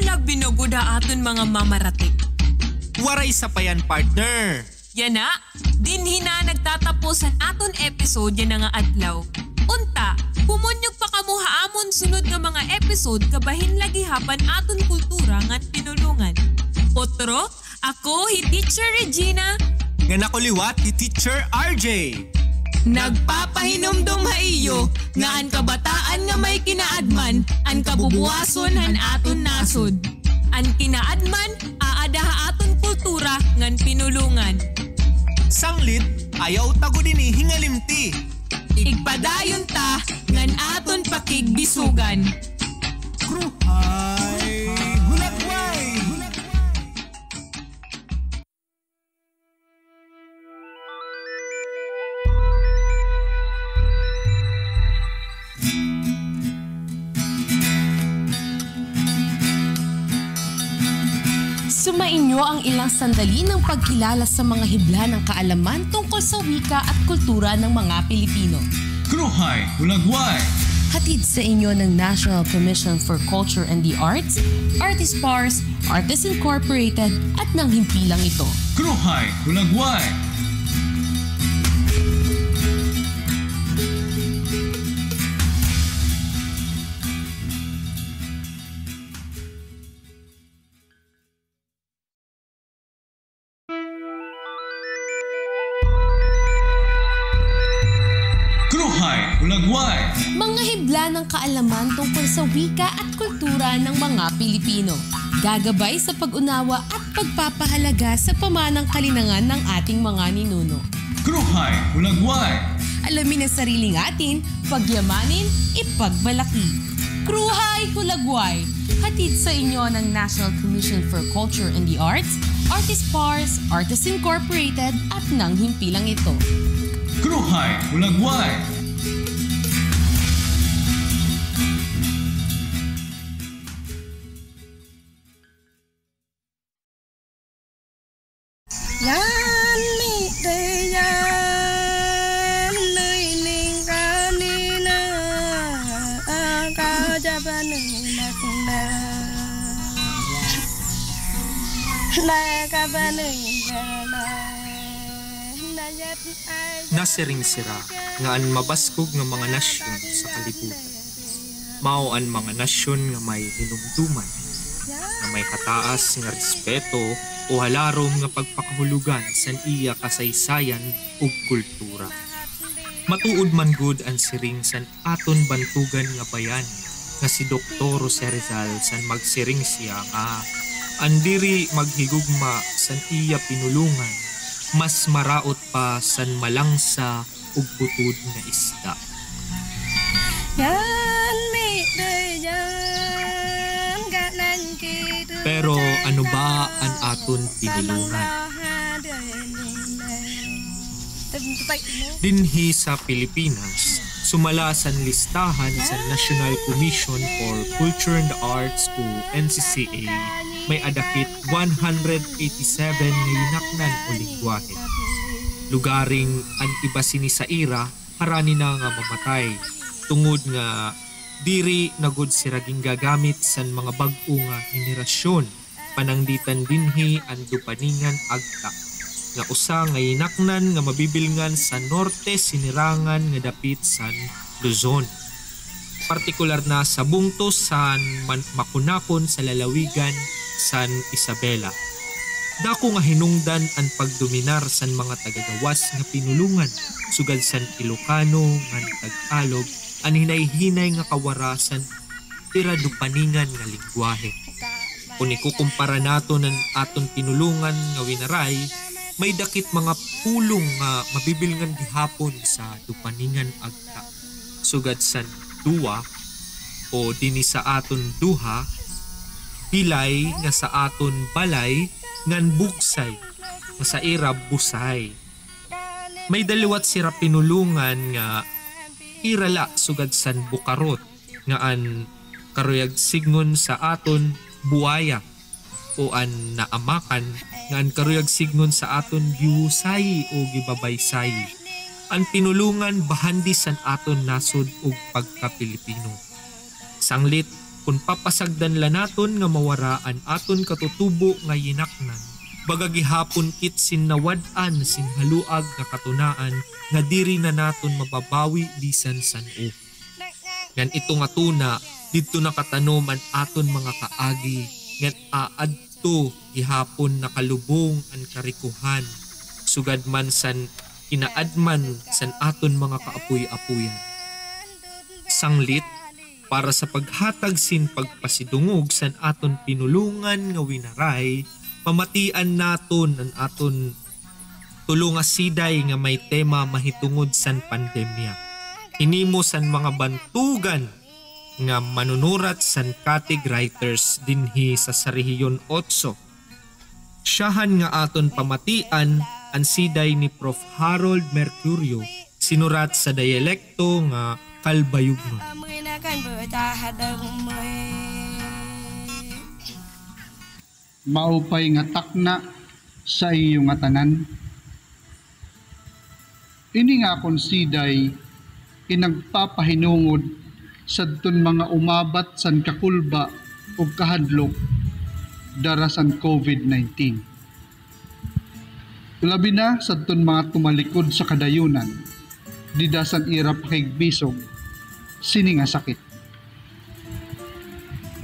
Labi na gud ha aton mga mamaratik. Waray sapayan, partner. Yana, dinhi na nagtatapos an aton episode yana nga adlaw. Unta, pumunyog pa kamo ha amon sunod nga mga episode kabahin la gihap an aton kultura ngan pinulongan. Otro, ako hi Teacher Regina. Ngan ako liwat hi Teacher R J. Nagpapahinumdom ha iyo nga an kabataan nga may kinaadman an kabubuwason han aton nasod. An kinaadman aada ha aton kultura ngan pinulongan. Sanglit, ayaw ta gud ini hingalimti. Igpadayon ta ngan aton pakigbisogan. Kruhay Hulagway! Sumainyo ang ilang sandali ng pagkilala sa mga hibla ng kaalaman tungkol sa wika at kultura ng mga Pilipino. Kruhay Hulagway! Hatid sa inyo ng National Commission for Culture and the Arts, Artist Pars, Artists Incorporated, at ng himpilang ito. Kruhay Hulagway! Kruhay Hulagway! Mga hibla ng kaalaman tungkol sa wika at kultura ng mga Pilipino. Gagabay sa pag-unawa at pagpapahalaga sa pamanang kalinangan ng ating mga ninuno. Kruhay Hulagway! Alamin ang sariling atin, pagyamanin, ipagmalaki. Kruhay Hulagway! Hatid sa inyo ng National Commission for Culture and the Arts, Artist Pars, Artists Incorporated, at ng himpilang ito. Kruhay Hulagway! Nasiring sira nga an mabaskog nga mga nasyon sa kalibutan mao an mga nasyon nga may hinumduman, nga may kataas nga respeto o halarom nga pagpakahulogan san iya kasaysayan ug kultura. Matuod man gud an siring san aton bantogan nga bayani nga si Doktor Jose Rizal san magsiring siya nga an diri maghigugma san iya pinulongan mas maraot pa san malangsa ug butod nga isda. Pero ano ba an aton pinulongan? Dinhi sa Pilipinas, sumala san listahan san National Commission for Culture and the Arts o N C C A, may-ada kit one hundred eighty-seven nga yinaknan o lengguwahe. Lugaring an iba sini sa ira, harani na nga mamatay, tungod nga diri na gud sira gingagamit san mga bag-o nga henerasyon, pananglitan dinhi an Dupaningan Agta, nga usa nga yinaknan nga mabibilngan sa norte sinirangan nga dapit san Luzon, partikular na sa bungto san Man-, Makunakon sa lalawigan san Isabela. Dako nga hinungdan an pagdominar san mga taga-gawas nga pinulongan, sugad san Ilokano ngan Tagalog, an hinay-hinay nga kawara san ira Dupaningan nga lengguwahe. Kon ikukumpara naton an aton pinulongan nga Winaray, may-ada kit mga pulong nga mabibilngan gihapon sa Dupaningan Agta, sugad san duwa o dinhi sa aton duha, bilay nga sa aton balay, ngan bugsay nga sa ira busay. May-ada liwat sira pinulongan nga ira la sugad san bukarot, nga an karuyag sidngon sa aton buwaya. o an naamakan nga an karuyag sidngon sa aton gihusayi o gibabaysayi. An pinulongan bahandi san aton nasod ug pagka-Pilipino. Sanglit, kon papasagdan la naton nga mawara an aton katutubo nga yinaknan, baga gihapon kit sin nawad-an sin haluag nga katunaan nga diri na naton mababawi bisan san-o. Ngan ito nga tuna, didto nakatanom an aton mga kaagi, ngan aadto gihapon nakalubong an karikohan, sugad man san kinaadman san aton mga kaapoy-apoyan. Sanglit, para sa paghatag sin pagpasidungog san aton pinulongan nga winaray, pamatian naton an aton tulo nga siday nga may tema mahitungod san pandemya. Hinimo san mga bantugan nga manunurat san Katig Writers dinhi sa, sa Rehiyon Otso. Syahan nga aton pamatian an siday ni Prof Harold Mercurio, sinurat sa diyalekto nga Calbayognon. Maupay nga takna sa iyo ngatanan. Ini nga akon siday, nagpapahinungod sadton mga umabat san kakulba ug kahadlok dara san COVID nineteen. Labi na sadton mga tumalikod sa kadayonan, dida san ira pakigbisog sini nga sakit.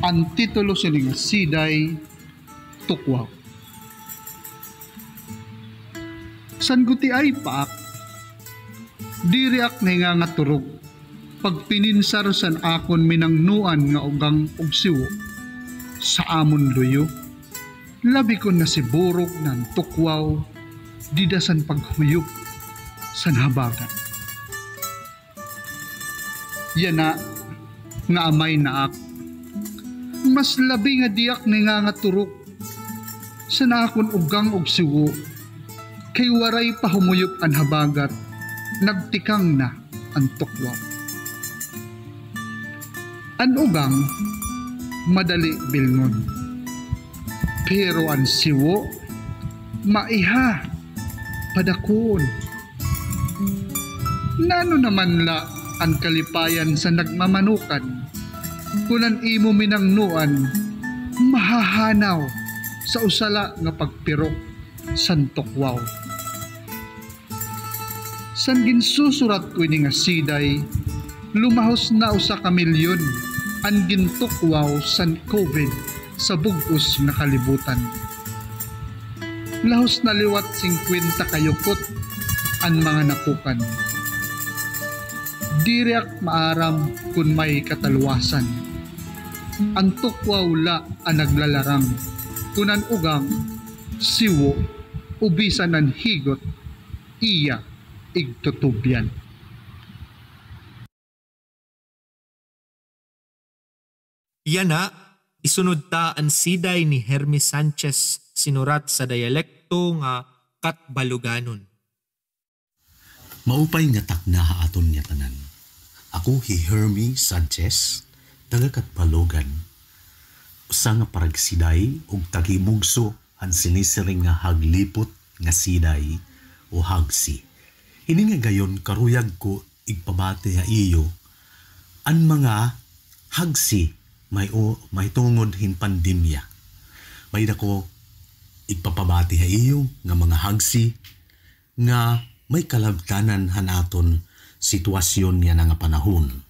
An titulo sini nga siday, Tukwaw. San gutiay pa ak, diri ak nahingangaturog pagpininsar san akon minangnoan nga ugang ug siwo sa amon luyo. Labi kon nasiburog na an tukwaw dida san paghuyop san habagat. Yana nga amay na ak, mas labi nga di ak nahingangaturog san akon ugang ug siwo, kay waray pa humuyop an habagat, nagtikang na an tukwaw. An ugang, madali bilngon. Pero an siwo, maiha, padakuon. Nano naman la an kalipayan sa nagmamanukan, kon an imo minangnoan, mahahanaw sa usa la nga pagpirok san tukwaw. San ginsusurat ko ini nga siday, lumahos na usa ka milyon an gintukwaw san COVID sa bug-os nga kalibutan. Lahos na liwat singkwenta ka yukot an mga nakukan. Diri ak maaram kon may kataluwasan. An tukwaw la an naglalarang, kon an ugang, siwo, o bisan an higot, iya igtutubyan. Yana, isunod ta an siday ni Hermie Sanchez, sinurat sa diyalekto nga Catbaloganon. Maupay nga takna ha aton ngatanan. Ako hi Hermie Sanchez, taga Catbalogan, usa nga paragsiday ug taghimugso han sinisiring nga Haglipot nga siday o hagsi. Hini nga gayon karuyag ko igpabati ha iyo an mga hagsi may-o-, mahitungod hin pandemya. May-ada ko igpapabati ha iyo nga mga hagsi nga may kalabtanan han aton sitwasyon yana nga panahon.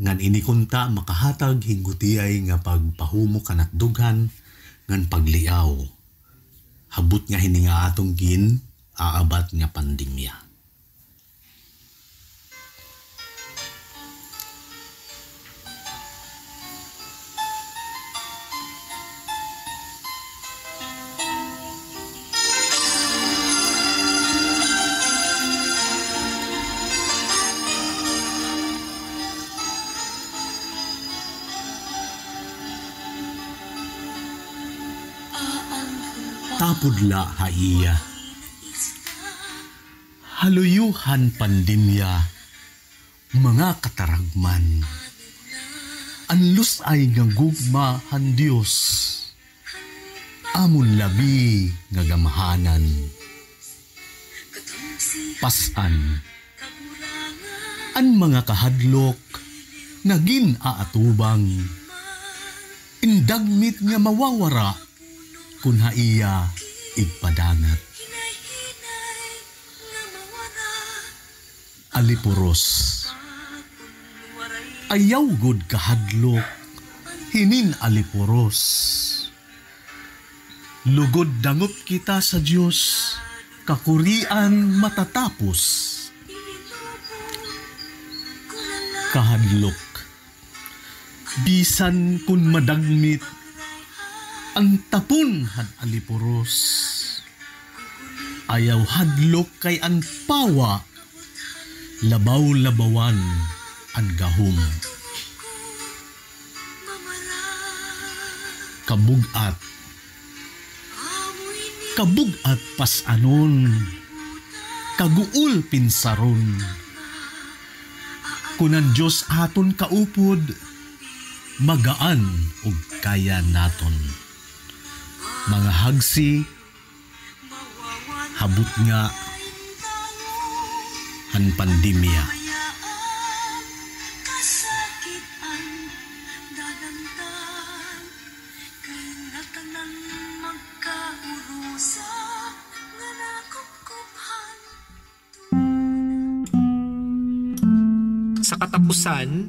Ngan ini kunta makahatag hin gutiay nga pagpahumok han atdughan ngan pagliaw ha butnga hini nga aton gin-aabat nga pandemya. Tapod la ha iya. Ha luyo han pandemya, mga kataragman, an lus-ay nga gugma han Dios Amon labi nga gamhanan. Pas-an. An mga kahadlok nga gin-aatubang. An dagmit nga mawawara kon ha iya igpadangat. Alipuros. Ayaw gud kahadlok hinin alipuros. Lugod dangop kita sa Dios, kakurian matatapos. Kahadlok. Bisan kon madagmit an tapon han alipuros, ayaw hadlok kay an pawa labaw-labawan an gahom. Kabug-at. Kabug-at pas-anon, kaguol pinsaron. Kon an Dios aton kaupod, magaan ug kaya naton. Mga hagsi, ha butnga han pandemya. Sa katapusan,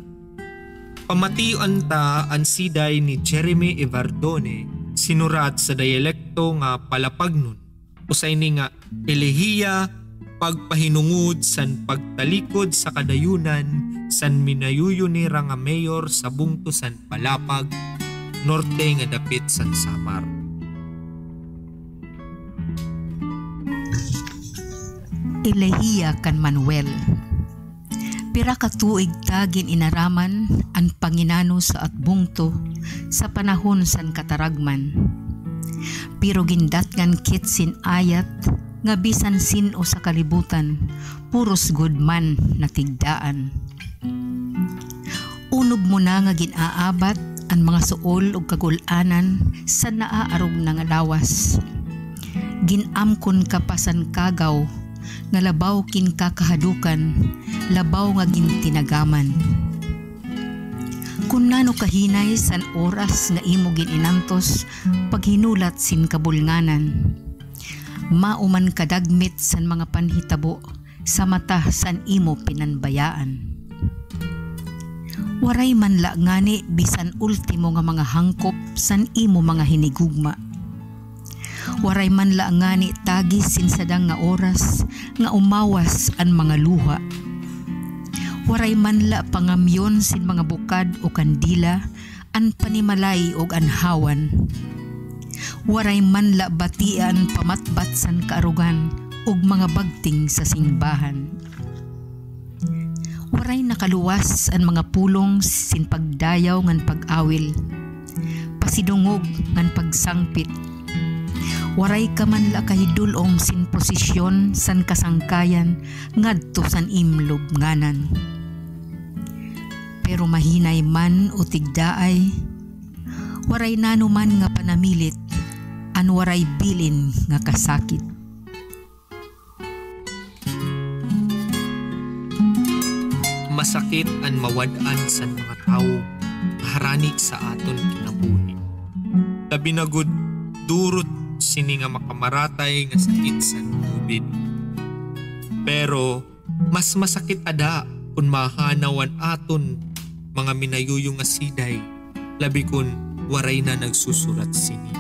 pamation ta an siday ni Jeremy Evardone, sinurat sa diyalekto nga Palapagnon, usa ini nga elehiya pagpahinungod san pagtalikod sa kadayunan san minayuyo nira nga mayor sa bungto san Palapag, norte nga dapit san Samar. Elehiya kan Manuel. Pira ka tuig ta gin-inaraman an panginano sa at bungto sa panahon san kataragman. Pero gindatngan kit sin ayat nga bisan sin-o sa kalibutan, puros gud man natigdaan. Unob mo na nga gin-aabat an mga suol ug kagul-anan san naaarog na nga lawas. Gin-amkon ka pa san kagaw nga labaw kin kakahadukan, labaw nga gintinagaman. Kon nano ka hinay san oras nga imo gin-inantos paghinulat sin kabulnganan. Mao man kadagmit san mga panhitabo sa mata san imo pinanbayaan. Waray man la ngani bisan ultimo nga mga hangkop san imo mga hinigugma. Waray man la ngani tagis sin sadang nga oras nga umawas an mga luha. Waray man la pangamyon sin mga bukad o kandila an panimalay ug an hawan. Waray man la batia an pamatbat san kaarugan ug mga bagting sa singbahan. Waray nakaluwas an mga pulong sin pagdayaw ngan pag-awil, pasidungog ngan pagsangpit. Waray ka man la kahidul-ong sin prosesyon san kasangkayan ngadto san im lubnganan. Pero mahinay man o tigdaay, waray nano man nga panamilit an waray bilin nga kasakit. Masakit an mawad-an san mga tawo harani sa aton kinabuhi. Labi na gud durot sini nga makamaratay nga sakit san COVID. Pero mas masakit ada kon mahanaw an aton mga minayuyo nga siday, labi kon waray na nagsusurat sini.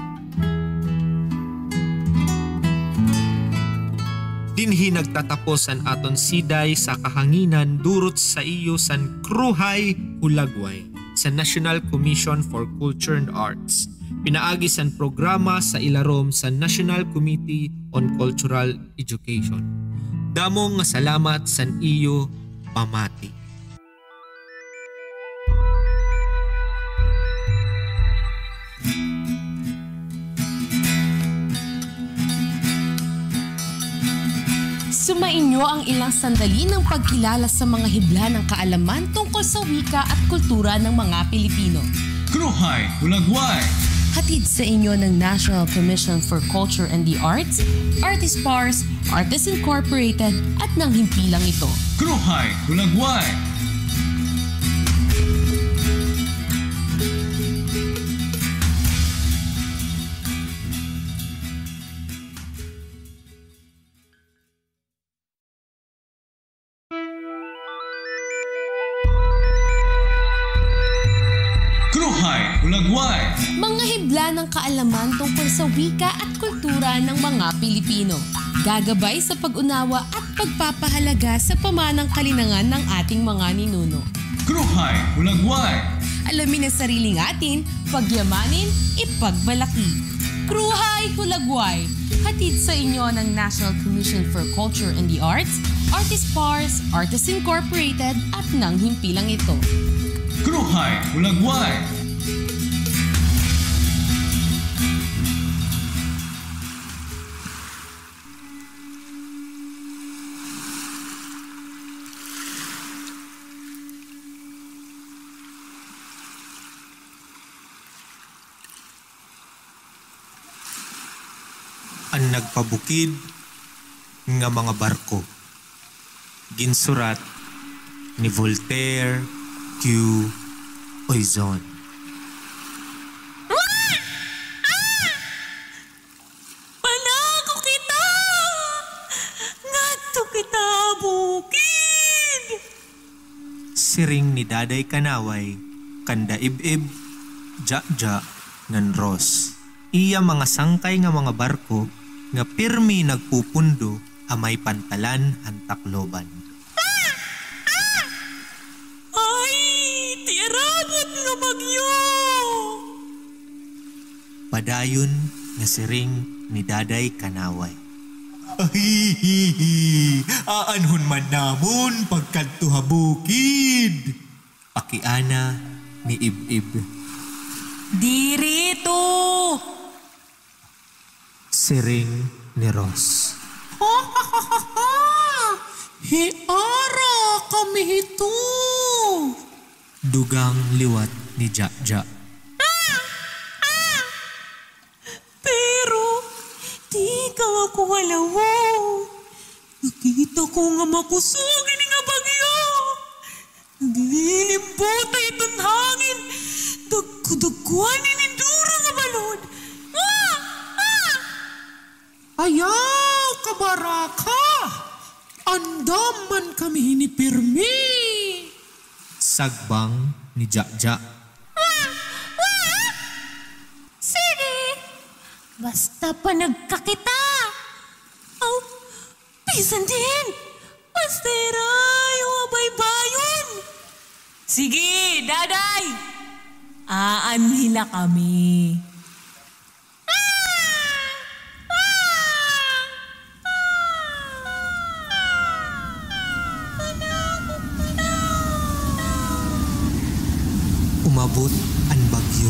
Dinhi nagtatapos an aton siday sa kahanginan durot sa iyo san Kruhay Hulagway sa National Commission for Culture and Arts, pinaagi san programa sa ilarom sa National Committee on Cultural Education. Damo nga salamat san iyo pamati. Sumainyo ang ilang sandali ng pagkilala sa mga hibla ng kaalaman tungkol sa wika at kultura ng mga Pilipino. Kruhay Hulagway! Hatid sa inyo ng National Commission for Culture and the Arts, Artist Pars, Artists Incorporated, at ng himpilang ito. Kruhay Hulagway! Kruhay Hulagway! Mga hibla ng kaalaman tungkol sa wika at kultura ng mga Pilipino. Gagabay sa pag-unawa at pagpapahalaga sa pamanang kalinangan ng ating mga ninuno. Kruhay Hulagway! Alamin ang sariling atin, pagyamanin, ipagmalaki. Kruhay Hulagway! Hatid sa inyo ng National Commission for Culture and the Arts, Artist Pars, Artists Incorporated, at ng himpilang ito. Kruhay Hulagway! An Nagpabukid nga Mga Barko. Ginsurat ni Voltaire Q. Oizon. Panako kita! Ngadto kita ha bukid! Siring ni Daday Kanaway kanda Ib-ib, Jakjak, ngan Ros. Iya mga sangkay nga mga barko nga pirmi nagpupundo ha may pantalan han Tacloban. Ay, ti arabot nga bagyo! Padayon nga siring ni Daday Kanaway. Ahihihi, aanhon man namon pagkadto ha bukid? Pakiana ni Ib-ib. Diri ito! Siring ni Ros. Hiara kami hito! Dugang liwat ni Jakjak. Pero, tikang ako ha lawaw. Nakita ko nga makusog ini nga bagyo. Naglilimbutay iton hangin. Dagko-dagkoan ini duro nga balod. Ah! Ah! Ayaw kabaraka! Andam man kami hini pirmi! Sagbang ni Jakjak. Sige! Basta panagka kita! Aw, bisan diin! Basta hira ayaw ha baybayon! Sige, Daday! Aanhi la kami. Umabot an bagyo.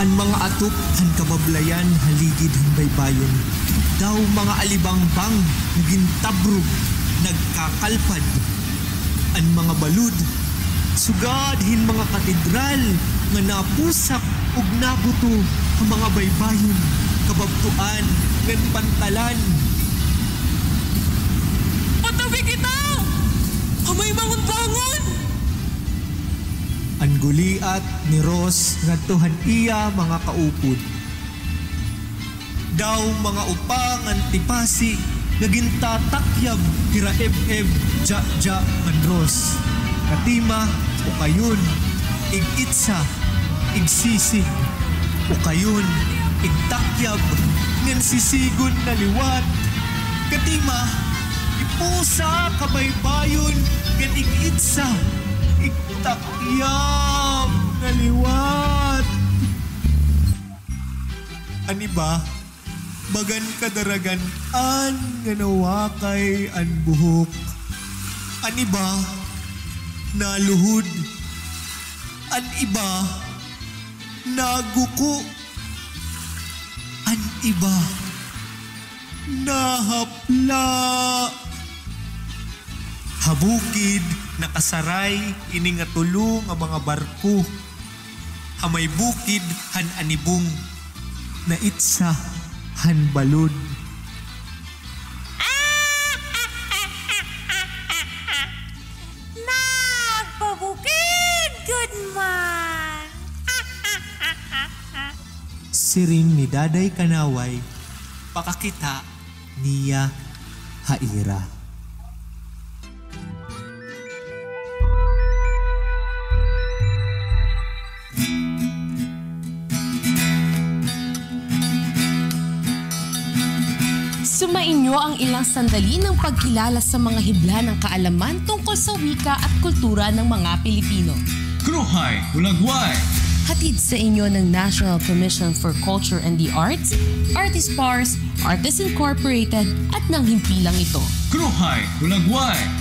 An mga atop han kabablayan ha ligid han baybayon, daw mga alibangbang nga gintabrog, nagkakalpad. An mga balod, sugad hin mga katedral nga napusak ug nabuto ha mga baybayon, kababtoan, ngan pantalan. Patabi kita! Ha may bangon-bangon! An guliat ni Ros ngadto han iya mga kaupod. Daw mga upa ngan tipasi nga gintatakyab hira Eb-eb, Jakjak ngan Ros. Katima, ukayon, ig-itsa, igsisig. Ukayon, igtakyab, ngan sisigon na liwat. Katima, ipusa ka baybayon, ngan ig-itsa, igtakyab na liwat. An iba, Bagan kadaragan-an nga nawakay an buhok. An iba, naluhod. An iba, naguko. An iba, nahapla. Ha bukid, nakasaray ini nga tulo nga mga barko. Ha may bukid han Anibong, naitsa han balod. Nagpabukid gud man. Siring ni Daday Kanaway, pakakita niya ha ira. Sumainyo ang ilang sandali ng pagkilala sa mga hibla ng kaalaman tungkol sa wika at kultura ng mga Pilipino. Kruhay Hulagway. Hatid sa inyo ng National Commission for Culture and the Arts, Artist Pars, Artists Incorporated, at ng himpilang ito. Kruhay Hulagway.